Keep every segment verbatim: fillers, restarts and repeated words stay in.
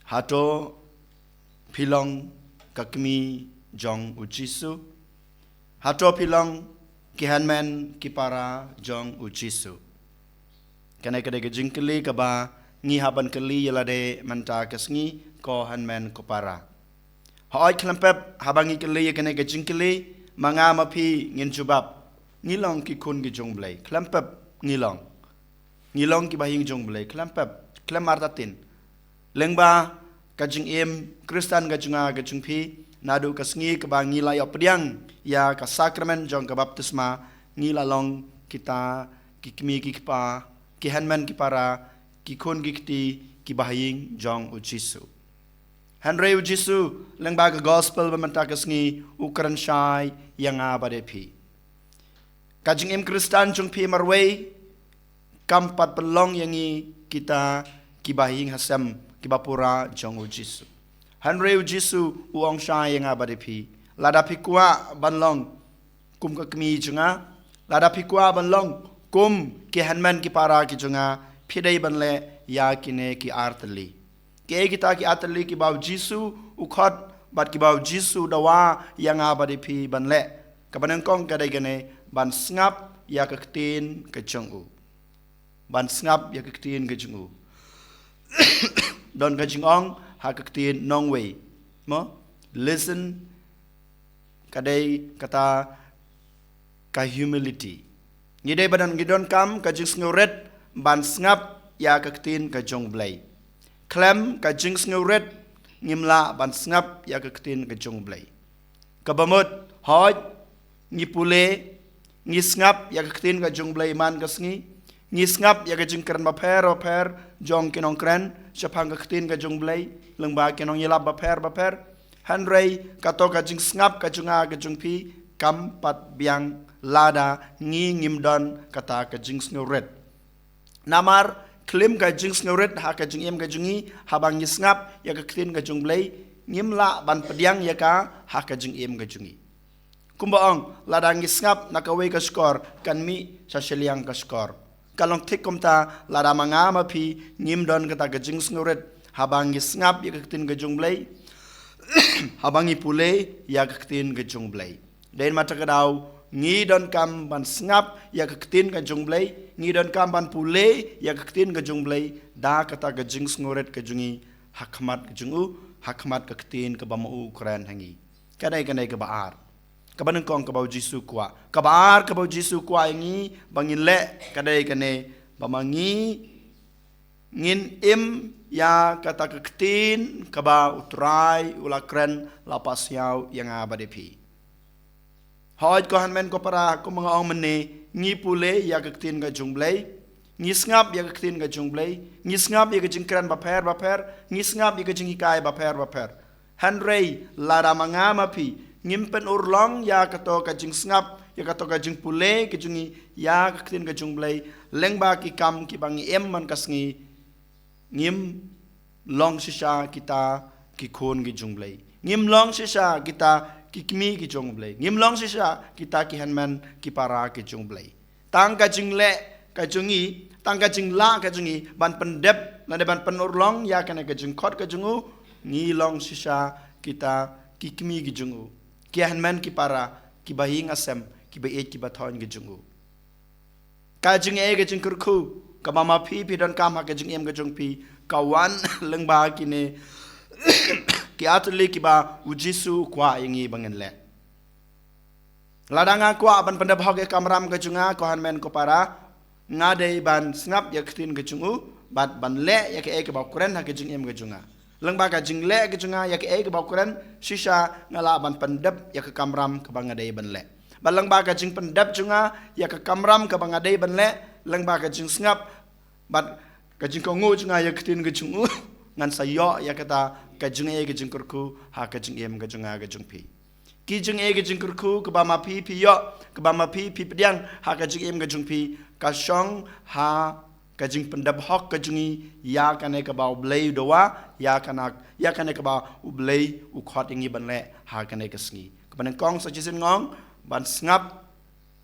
Hato phi long ka kmie jong u Jisu? Hato phi long ki hynmen ki para jong u Jisu? Kane ka dei ka jingkylli kaba ngi hap ban kylli ïa lade mynta ka sngi, ko hynmen ko para. Hooid, khlem pep haba ngi kylli ïa kane ka jingkylli, ma nga ma phi ngin jubab, ngi long ki khun ki jong u Blei. Khlem pep ngi long. Ngi long kiba ïing jong u Blei, khlem pep, khlem artatien. Lyngba ka jingim Khristan ka jong nga ka jong phi, naduh ka sngi kaba ngi la ïoh pdiang ïa ka sakramen jong ka baptisma, ngi la long kita ki kmie ki kpa, ki hynmen ki para, ki khun ki kti, kiba ïing jong u Jisu. Hynrei u Jisu, lyngba ka gospel ba mynta ka sngi, u kren shai ïa nga bad ïa phi. Ka jingim Khristan jong phi marwei kam pat pynlong ïa ngi kita kiba ïing ha sem, kiba pura jong u Jisu. Hynrei u Jisu u ong shai ïa nga bad ïa phi, lada phi kwah ban long kum ka kmie jong nga, lada phi kwah ban long kum ki hynmen ki para ki jong nga, phi dei ban leh ïa kine ki artylli. Kiei kita ki artylli kiba u Jisu u khot bad kiba u Jisu u dawa ïa nga bad ïa phi ban leh? Kaba nyngkong ka dei kane, ban sngap ïa ka ktien ka jong u. Ban sngap ïa ka ktien ka jong u. Don ka jingong ha ka ktien nongwei, mo? Listen, ka dei kata ka humility. Ngi dei ba don, ngi donkam ka jingsngewrit ban sngap ïa ka ktien ka jong u Blei. Khlem ka jingsngewrit ngim lah ban sngap ïa ka ktien ka jong u Blei. Kaba mut, hooid, ngi pule, ngi sngap ïa ka ktien ka jong u Blei man ka sngi, ngi sngap ïa ka jingkren bapher bapher jong ki nongkren shaphang ka ktien ka jong u Blei, lyngba ki nongïalap bapher bapher. Hynrei kato ka jingsngap ka jong nga ka jong phi kam pat biang lada ngi ngim don kata ka jingsngewrit. Namar khlem ka jingsngewrit ha ka jingim ka jong ngi, haba ngi sngap ïa ka ktien ka jong u Blei, ngim lah ban pdiang ïa ka ha ka jingim ka jong ngi. Kumba ong, lada ngi sngap na kawei ka shkor, kan mih sha shiliang ka shkor. Ka long thik kumta, lada ma nga ma phi ngim don kata ka jingsngewrit haba ngi sngap ïa ka ktien ka jong u Blei, haba ngi pule ïa ka ktien ka jong u Blei. Dei namar kata ka daw ngi donkam ban sngap ïa ka ktien ka jong u Blei, ngi donkam ban pule ïa ka ktien ka jong u Blei da kata ka jingsngewrit ka jong ngi ha khmat ka jong u, ha khmat ka ktien kaba ma u u kren ha ngi. Ka dei kane kaba ar. Kaba nyngkong kaba u Jisu u kwah. Kaba ar kaba u Jisu u kwah ïa ngi ba ngin leh ka dei kane, ba ma ngi ngin im ïa kata ka ktien kaba u Trai u la kren, la pasiaw ïa nga bad ïa phi. Hooid ko hynmen ko para, kumba nga ong mynne, ngi pule ïa ka ktien ka jong u Blei, ngi sngap ïa ka ktien ka jong u Blei, ngi sngap ïa ka jingkren bapher bapher, ngi sngap ïa ka jinghikai bapher bapher. Hynrei lada ma nga ma phi ngim pynurlong ïa kato ka jingsngap, ïa kato ka jingpule ka jong ngi ïa ka ktien ka jong u Blei lyngba ki kam kiba ngi im man ka sngi, ngim long shisha kita ki khun ki jong u Blei. Ngim long shisha kita ki kmie ki jong u Blei. Ngim long shisha kita ki hynmen ki para ki jong u Blei. Tang ka jingleh ka jong ngi, tang ka jinglah ka jong ngi ban pyndep lane ban pynurlong ïa kane ka jingkhot ka jong u, ngi long shisha kita ki kmie ki jong u, ki hynmen ki para, kiba ïing ha sem, kiba ïeit kiba thoiñ ka jong u. Ka jingeh ka jingkyrkhu kaba ma phi phi donkam ha ka jingim ka jong phi ka wan lyngba kine ki artylli kiba u Jisu u kwah ïa ngi ba ngin leh. Lada nga kwah ban pyndep hok ïa ka kamram ka jong nga, ko hynmen ko para, nga dei ban sngap ïa ka ktien ka jong u bad ban leh ïa kaei kaba u kren ha ka jingim ka jong nga. Lyngba ka jingleh ka jong nga ïa kaei kaba u kren, shisha nga lah ban pyndep ïa ka kamram kaba nga dei ban leh. Bad lyngba ka jingpyndep jong nga ïa ka kamram kaba nga dei ban leh, lyngba ka jingsngap bad ka jingkohnguh jong nga ïa ka ktien ka jong u, ngan sa ïoh ïa kata ka jingeh ka jingkyrkhu ha ka jingim ka jong nga ka jong phi. Ki jingeh ki jingkyrkhu kaba ma phi phi ïoh, kaba ma phi phi pdiang ha ka jingim ka jong phi, ka shong ha ka jingpyndep hok ka jong ngi ïa kane kaba u Blei u dawa, ïa kane, ïa kane kaba u Blei u khot ïa ngi ban leh ha kane ka sngi. Kaba nyngkong sa shisien nga ong, ban sngap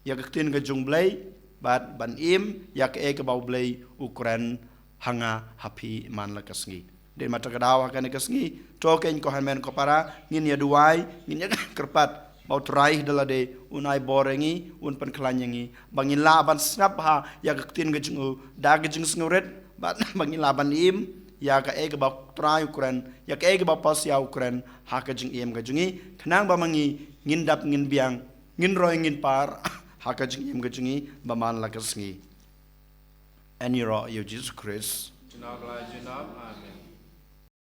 ïa ka ktien ka jong u Blei bad ban im ïa kaei kaba u Blei u kren ha nga ha phi man la ka sngi. Dei mynta ka daw ha kane ka sngi, to kein ko hynmen ko para, ngin ïa duwai, ngin ïa kyrpad ba U Trai da lade un ai bor ïa ngi, un pynkhlaiñ ïa ngi, ba ngin lah ban sngap ha ïa ka ktien ka jong u da ka jingsngewrit, ba, ba ngin lah ban im ïa kaei kaba U Trai u kren, ïa kaei kaba U Pasia u kren ha ka jingim ka jong ngi, khnang ba ma ngi ngin dap ngin biang, ngin roi ngin par ha ka jingim ka jong ngi ba man la ka sngi. Ïaroh ïa U Jisu Khrist. Jnab la jnab. Amen.